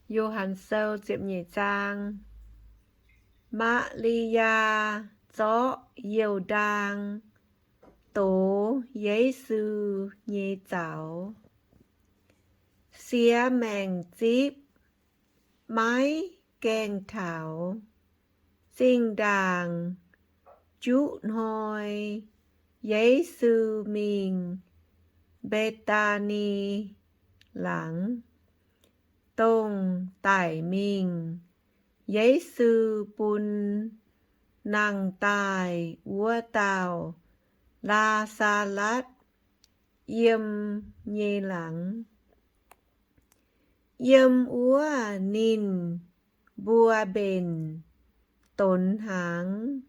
Yo^han Sou ziepc nyeic zaang. Maa^li^yaa zorqv youh ndaang dox Yesu nyei zaux. Siex maengc zipv maiv gaengh taux, zinh ndaangc juqv hnoi Yesu mingh Mbe^taa^ni Laangz, dongh daic mingh Yesu bun nangh daaih wuov dauh Laa^saa^latv yiem nyei laangz. Yiem wuov ninh mbuo mbenc donx hnaangx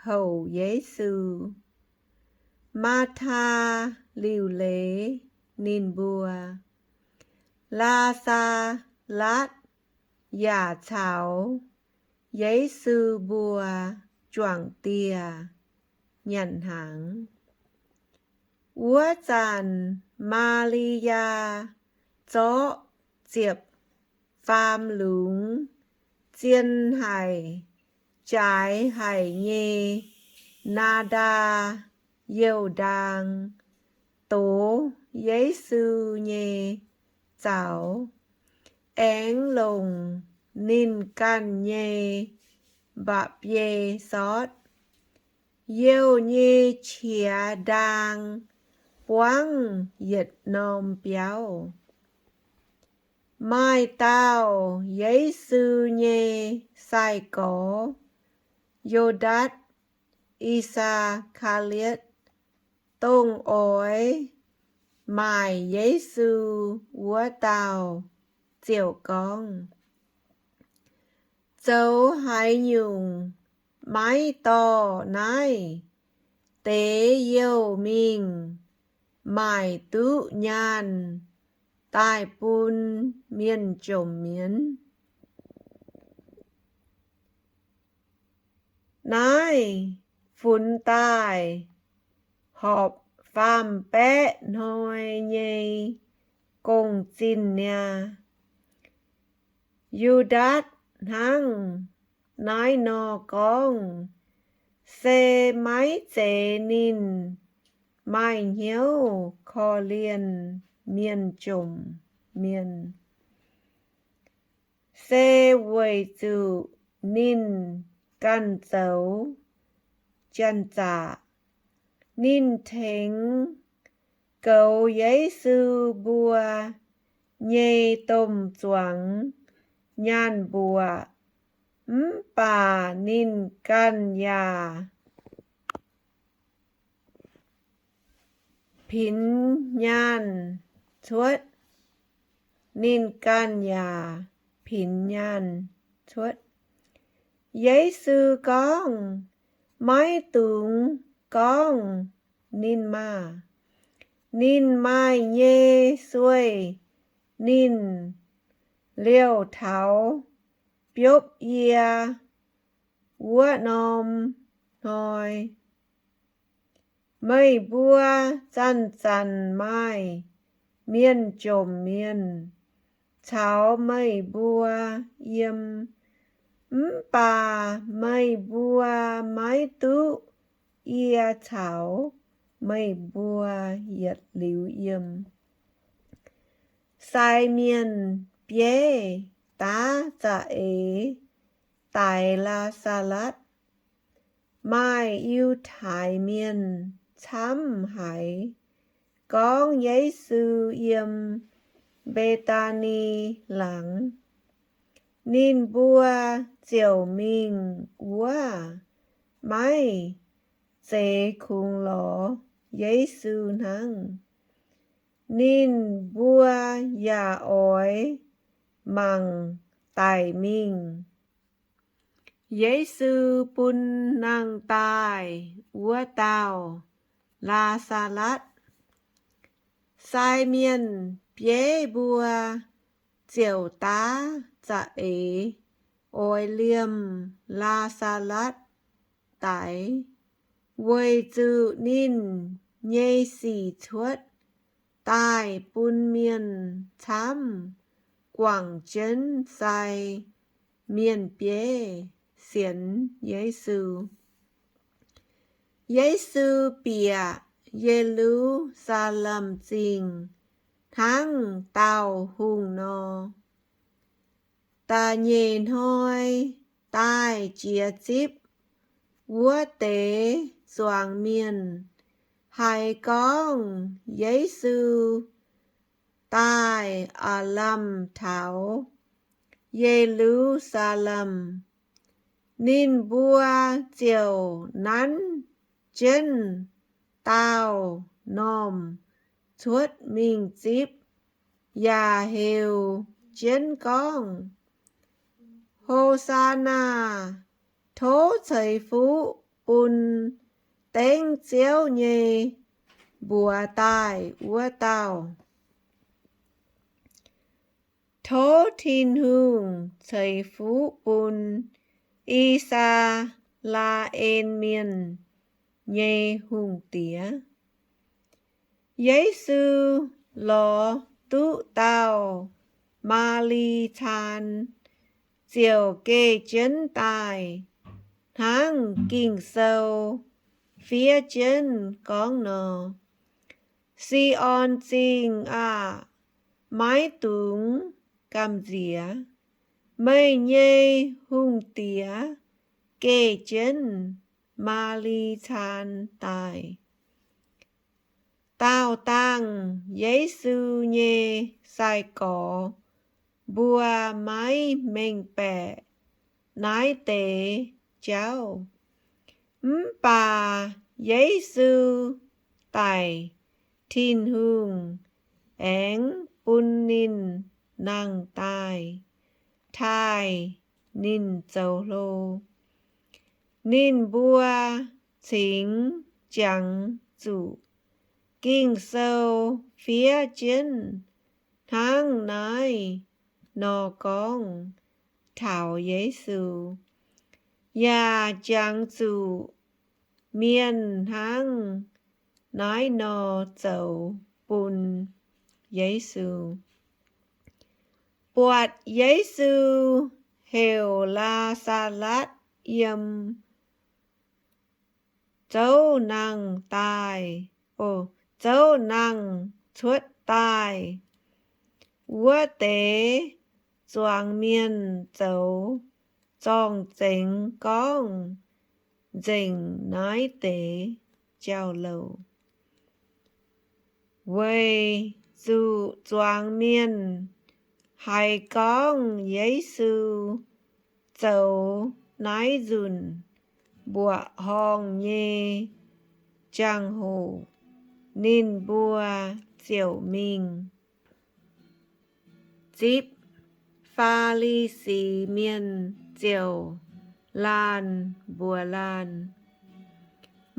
houc Yesu. Maa^taa liuc leiz ninh mbuo. Laa^saa^latv yaac caux Yesu mbuo juangc dieh nyanc hnaangx. Wuov zanc Maa^li^yaa zorqv ziepc faam lungz zien haic, jaaix haic nyei naa^ndaa youh ndaang dox Yesu nyei zaux, aengx longc ninh ganh nyei mba'biei sortv. Youh nyei qiex ndaang buangv yietc norm biauv. Maaih dauh Yesu nyei sai-gorx, Yo^ndatc I^saa^kaa^li^otv, dongh oix maaic Yesu wuov dauh, ziouc gorngv, Zoux haaix nyungc maiv dorh naaiv deix youh mingh maaic duqv nyaanh daaih bun mienh jomc mienh? Naaiv funx daaih horpc faam-baeqv hnoi nyei gong-zinh niaa. Yu^ndaatc hnangv naaiv nor gorngv se maiv zeiz ninh maaih hnyouv korv-lienh mienh jomc mienh. Se weic zuqc ninh ganh zoux janx-zaqc. Ninh tengx goux Yesu mbuo nyei domh zuangx nyaanh mbuoqc, mv baac ninh ganh yaac pinx nyaanh cuotv. Ninh ganh yaac pinx nyaanh cuotv. Yesu gorngv, Maiv dungx gorngv ninh maah! Ninh maaih nyei sueih ninh liouh taux biopv yie wuov norm hnoi. Meih mbuo zanc-zanc maaih mienh jomc mienh caux meih mbuo yiem, mv baac meih mbuo maiv duqv yie caux meih mbuo yietc liuz yiem. Sai mienh bieiv daav za'eix daix Laa^saa^latv. Maaih Yiutai Mienh camv haiz gorngv Yesu yiem Mbe^taa^ni Laangz. Ninh mbuo ziouc mingh wuov, maiv zeiz kungx lorz Yesu hnangv. Ninh mbuo yaac oix mangc daic mingh Yesu bun nangh daaih wuov dauh Laa^saa^latv. Sai mienh bieiv mbuo ziouc daav za'eix oix liemh Laa^saa^latv daix, weic zuqc ninh nyei sic cuotv daaih bun mienh camv guangc jienv sai mienh bieiv sienx Yesu. Yesu bieqc Ye^lu^saa^lem Zingh hnangv dauh hungh nor. Da'nyeic hnoi daaih jiex zipv wuov deix zuangx mienh haiz gorngv Yesu daaih aav-lamh taux Ye^lu^saa^lem. Ninh mbuo ziouc nanv jienv dauh normh cuotv mingh zipv, yaac heuc jienv gorngv, Ho^saa^naa! Tov ceix fuqv bun dengv Ziouv nyei mbuox daaih wuov dauh. Tov Tin-Hungh ceix fuqv bun I^saa^laa^en Mienh nyei Hungh Diex. Yesu lorz duqv dauh maaz-li caan ziouc geh jienv daaih, hnangv Ging-Sou fiev jienv gorngv nor, Si^on Zingh aah! Maiv dungx gamh nziex. Meih nyei Hungh Diex geh jienv maaz-li caan daaih. Daauh dangh Yesu nyei sai-gorx mbuo maiv mengh baeqc naaiv deix jauv. Mv baac Yesu daic, Tin-Hungh aengx bun ninh nangh daaih taaih ninh zoux hlo. Ninh mbuo cingx jangx zuqc Ging-Sou fiev jienv hnangv naaiv nor gorngv taux Yesu, yaac jangx zuqc mienh hnangv naaiv nor zoux bun Yesu. Buatc Yesu heuc Laa^saa^latv yiem zouv nangh daaih, o, zouv nangh cuotv daaih, wuov deix zuangx mienh zoux zorng-zengx gorngv nzengc naaiv deix jauv-louc, weic zuqc zuangx mienh haiz gorngv Yesu zoux naaiv nzunc mbuoqc horngh nyei jangx-hoc, ninh mbuo ziouc mingh zipv. Faa^li^si Mienh ziouc laanh mbuox laanh,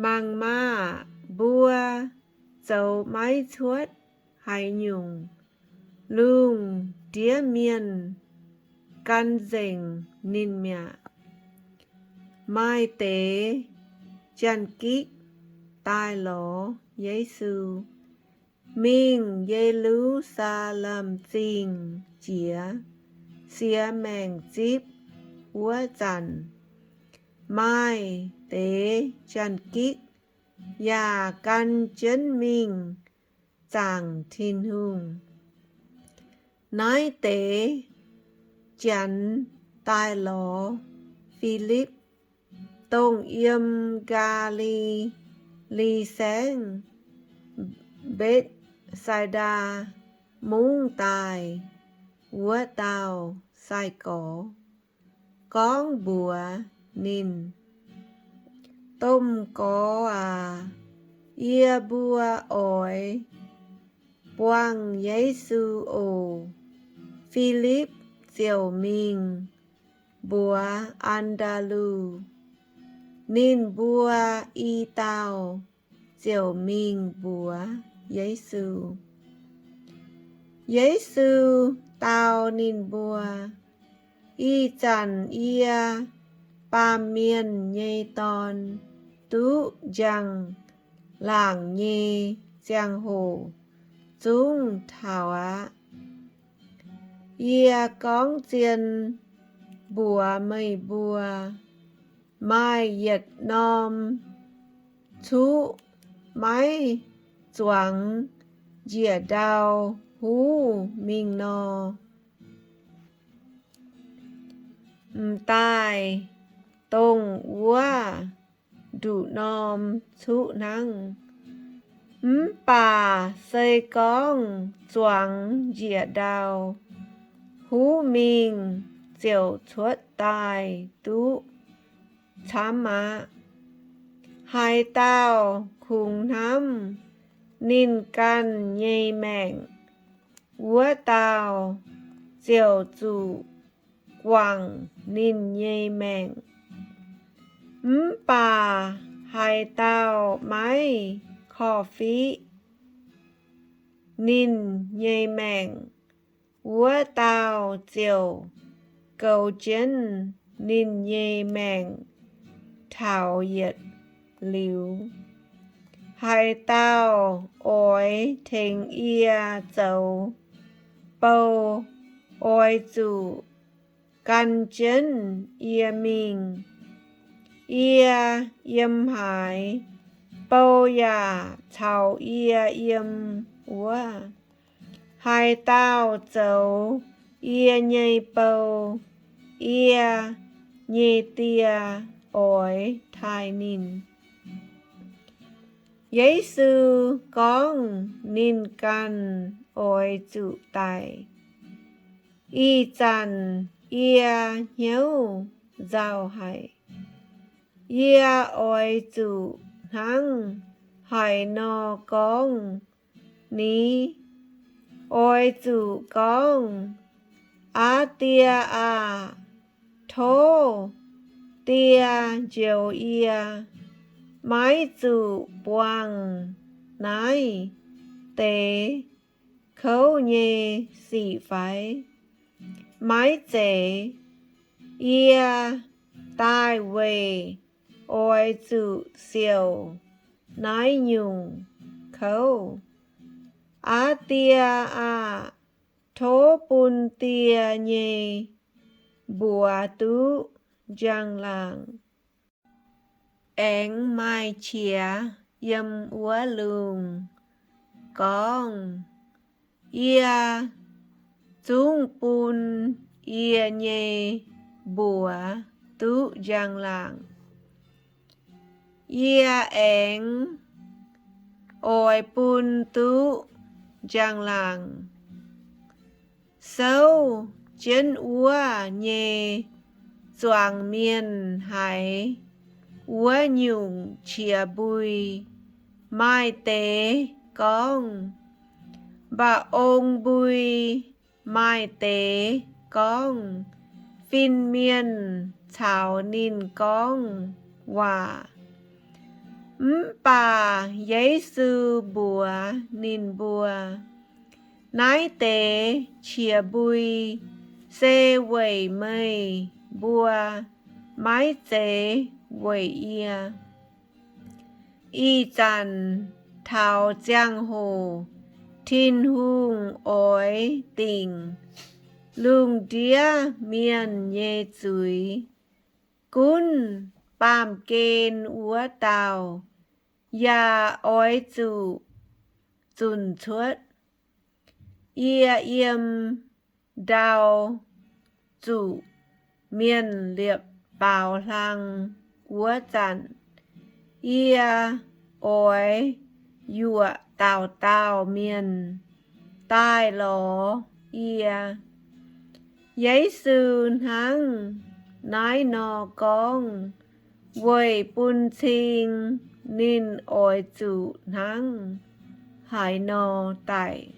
Mangc maah! Mbuo zoux maiv cuotv haaix nyungc lungh ndiev mienh gan nzengc ninh mi'aqv. Maaih deix janx-gikv daaih lorz Yesu, mingh Ye^lu^saa^lem Zingh jiex siex maengc zipv wuov zanc, maaih deix janx-gikv yaac gan jienv mingh zaangc Tin-Hungh. Naaiv deix janx daaih lorz Filipv, dongh yiem Gaa^li^li Saengv Mbetc^sai^ndaa Mungv daaih wuov dauh sai-gorx, gorngv mbuox ninh, Domh Gorx aac, yie mbuo oix buangh Yesu oc. Filipv ziouc mingh mbuox An^ndaa^lu. Ninh mbuo i dauh ziouc mingh mbuox Yesu. Yesu dau ninh mbuo, Ih zanc yie, Baamh Mienh nyei Dorn, duqv njang-laangc nyei ziangh hoc zungv taux aqv. Yie gorngv zien mbuox meih mbuo, maaih yietc norm cuqv maiv zuangx njiec ndau huv mingh nor, m'daaih dongh wuov nduqc norm cuqv hnangv. Mv baac se gorngv zuangx njiec ndau huv mingh ziouc cuotv daaih duqv camv aqv. Haaix dauh kungx hnamv ninh ganh nyei maengc, wuov dauh ziouc zuqc guangc ninh nyei maengc. Mv baac haaix dauh maiv korv-fiqv ninh nyei maengc, wuov dauh ziouc goux jienv ninh nyei maengc taux yietc liuz. Haaix dauh oix tengx yie zoux bou, oix zuqc gan jienv yie mingh. Yie yiem haaix, bou yaac caux yie yiem wuov. Haaix dauh zoux yie nyei bou, yie nyei Die oix taaih ninh. Yesu gorngv ninh ganh oix zuqc daic. Ih zanc yie hnyouv nzauh haic. Yie oix zuqc hnangv haaix nor gorngv ni? Oix zuqc gorngv, Aa Die aah! Tov Die njoux yie, maiv zuqc buangh naaiv deix kouv nyei sic fai? Maiv zeiz. Yie daaih weic oix zuqc siouc naaiv nyungc kouv. Aa Die aah! Tov bun Die nyei mbuox duqv njang-laangc. Aengx maaih qiex yiem wuov lungh gorngv, Yie zungv bun yie nyei mbuox duqv njang-laangc. Yie aengx oix bun duqv njang-laangc. Souv jienv wuov nyei zuangx mienh haiz wuov nyungc qiex mbui. Maaih deix gorngv, Mba'ong mbui. Maaih deix gorngv, Fin-mienh caux ninh gorngv waac. Mv baac Yesu mbuox ninh mbuo, Naaiv deix qiex mbui se weic meih mbuo, maiv zeiz weic yie. Ih zanc taux ziangh hoc Tin-Hungh oix dingc lungh ndiev mienh nyei zuiz. Gunv baamh gen wuov dauh yaac oix zuqc zunc cuotv. Yie yiem ndau zuqc mienh liepc baaux hlang wuov zanc, yie oix yuoqc dauh dauh mienh daaih lorz yie. Yesu hnangv naaiv nor gorngv weic bun cing ninh oix zuqc hnangv haaix nor daic.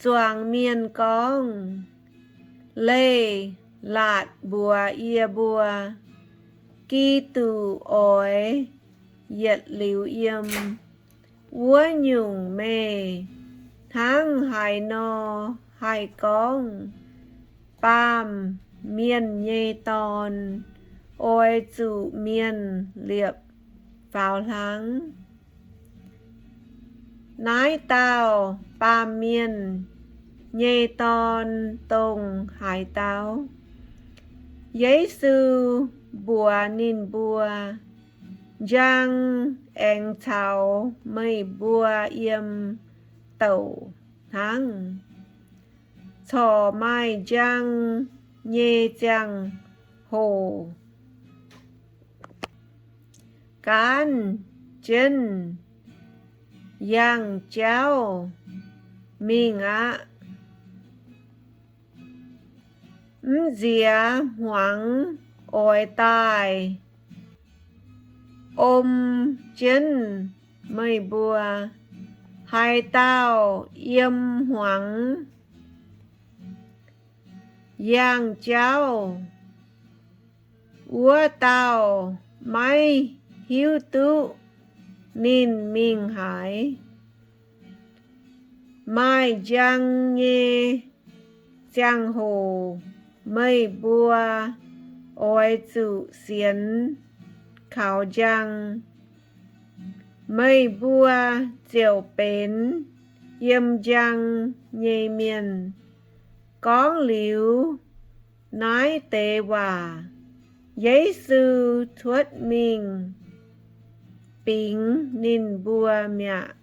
Zuangx mienh gorngv, Leih laatc mbuox yie mbuo, Giduc oix yietc liuz yiem wuov nyungc meih hnangv haaix nor haih gorngv Baamh Mienh nyei Dorn oix zuqc mienh liepc faaux hlang? Naaiv dauh baamh mienh nyei dorn dongh haaix dauh? Yesu mbuox ninh mbuo, Njang aengx caux meih mbuo yiem douc hnangv. Corc maaih njang nyei ziangh hoc gaanv jienv yangh jauv mingh aqv. Mv nziex hmuangx oix daaih om jienv meih mbuo. Haaix dauh yiem hmuangx yangh jauv, wuov dauh maiv hiuv duqv ninh mingh haaix. Maaih njang nyei ziangh hoc meih mbuo oix zuqc sienx kaux njang, meih mbuo ziouc benx yiem njang nyei mienh. Gorngv liuz naaiv deix waac, Yesu cuotv mingh bingx ninh mbuo mi'aqv.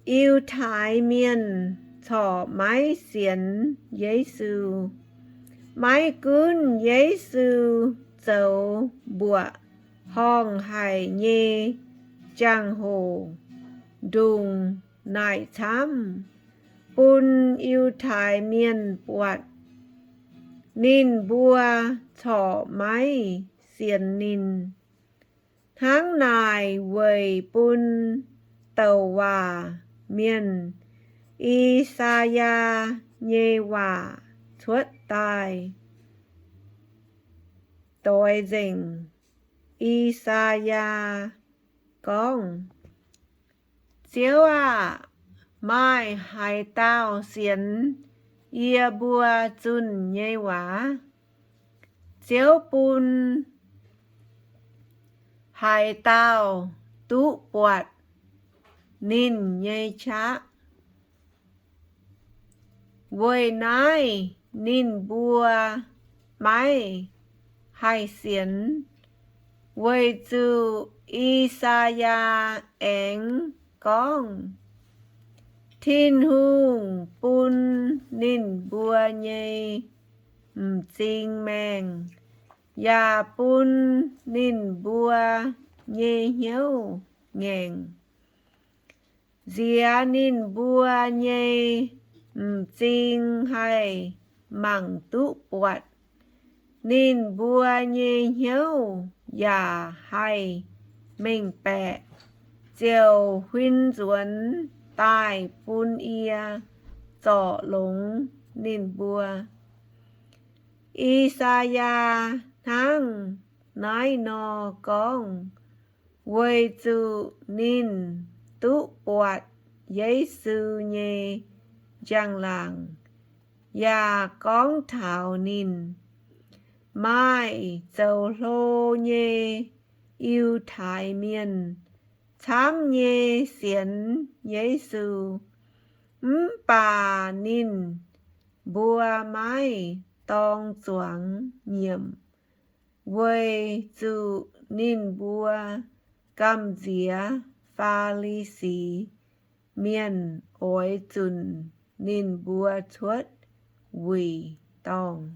Yiutai Mienh corc maiv sienx Yesu. Maiv gunv Yesu zoux mbuoqc horngh haic nyei jangx-hoc ndongc naaic camv bun Yiutai Mienh buatc, ninh mbuo corc maiv sienx ninh. Hnangv naaic weic bun douc waac mienh I^saa^yaa nyei waac cuotv daaih doix nzengc. I^saa^yaa gorngv, Ziouv aah! Maaih haaix dauh sienx yie mbuo zunh nyei waac? Ziouv bun haaix dauh duqv buatc ninh nyei qaqv? Weic naaiv ninh mbuo maiv haih sienx, weic zuqc I^saa^yaa aengx gorngv, Tin-Hungh bun ninh mbuo nyei m'zing maengh yaac bun ninh mbuo nyei hnyouv ngaengc. Nziex ninh mbuo nyei m'zing haih mangc duqv buatc, ninh mbuo nyei hnyouv yaac haih mengh baeqc, ziouc huin nzuonx daaih bun yie zorc longx ninh mbuo. I^saa^yaa hnangv naaiv nor gorngv weic zuqc ninh duqv buatc Yesu nyei njang-laangc, yaac gorngv taux ninh. Maaih zoux hlo nyei Yiutai Mienh camv nyei sienx Yesu, mv baac ninh mbuo maiv dorng zuangx nyiemc, weic zuqc ninh mbuo gamh nziex Faa^li^si Mienh oix zunc ninh mbuo cuotv wuic dorngh.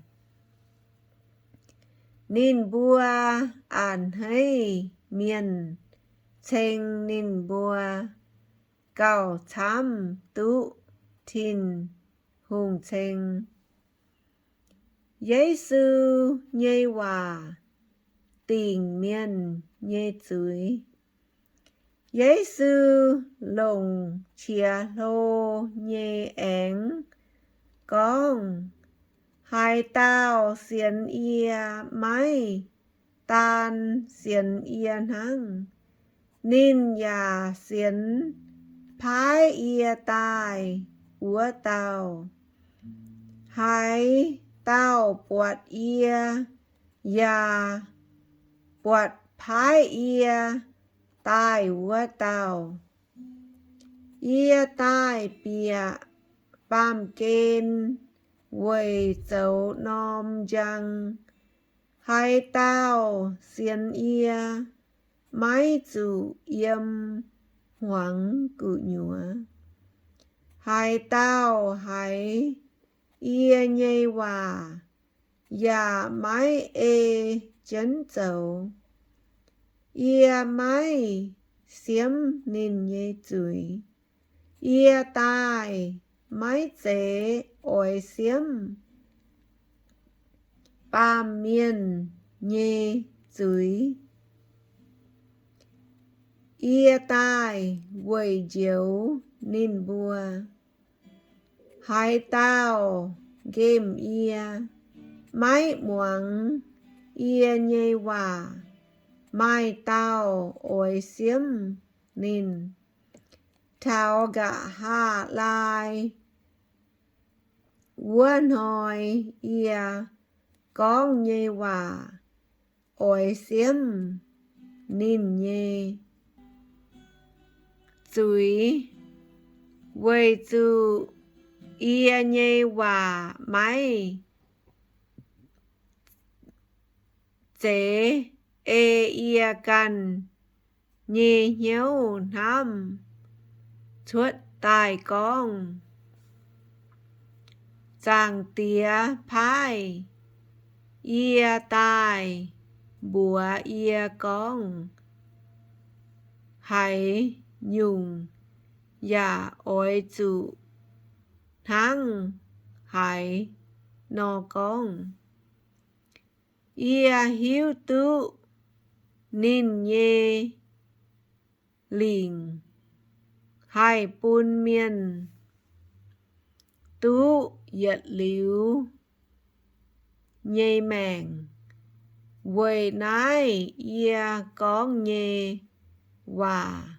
Ninh mbuo a'hneiv mienh ceng ninh mbuo gauh camv duqv Tin-Hungh ceng. Yesu nyei waac dingc mienh nyei zuiz. Yesu longc qiex hlo nyei aengx gorngv, Haaix dauh sienx yie maiv daan sienx yie hnangv, ninh yaac sienx paaiv yie daaih wuov dauh. Haaix dauh buatc yie yaac buatc paaiv yie daaih wuov dauh. Yie daaih bieqc baamh gen weic zoux norm njang. Haaix dauh sienx yie, maiv zuqc yiem hmuangx gu'nyuoz. Haaix dauh haiz yie nyei waac yaac maiv ei jienv zoux, yie maiv siemv ninh nyei zuiz. Yie daaih maiv zeiz oix siemv baamh mienh nyei zuiz. Yie daaih weic njoux ninh mbuo. Haaix dauh nqemh yie, maiv muangx yie nyei waac, maaih dauh oix siemv ninh. Taux nqa'haav laai wuov hnoi, yie gorngv nyei waac oix siemv ninh nyei zuiz, weic zuqc yie nyei waac maiv zeiz ei yie ganh nyei hnyouv hnamv cuotv daaih gorngv. Zaangc Diex paaiv yie daaih mbuox yie gorngv haaix nyungc, yaac oix zuqc hnangv haaix nor gorngv. Yie hiuv duqv ninh nyei lingc haih bun mienh duqv yietc liuz nyei maengc. Weic naaiv yie gorngv nyei waac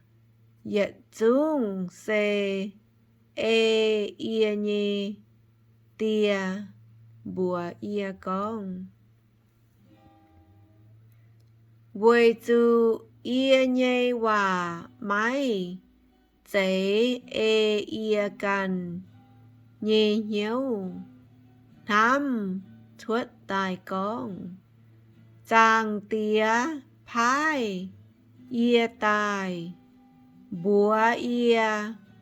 yietc zungv se ei yie nyei Die mbuox yie gorngv. Weic zuqc yie nyei waac maiv zeiz ei yie ganh nyei hnyouv hnamv cuotv daaih gorngv. Zaangc Diex paaiv yie daaih mbuox yie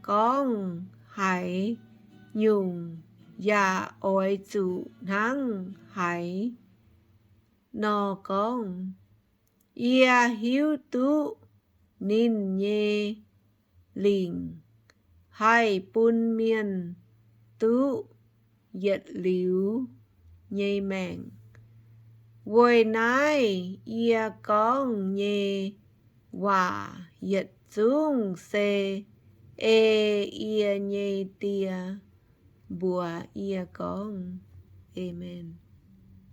gorngv haaix nyungc, yaac oix zuqc hnangv haaix nor gorngv. Yie hiuv duqv ninh nyei lingc haih bun mienh duqv yietc liuz nyei maengc. Weic naaiv yie gorngv nyei waac yietc zungv se ei yie nyei Die mbuox yie gorngv. Aamen.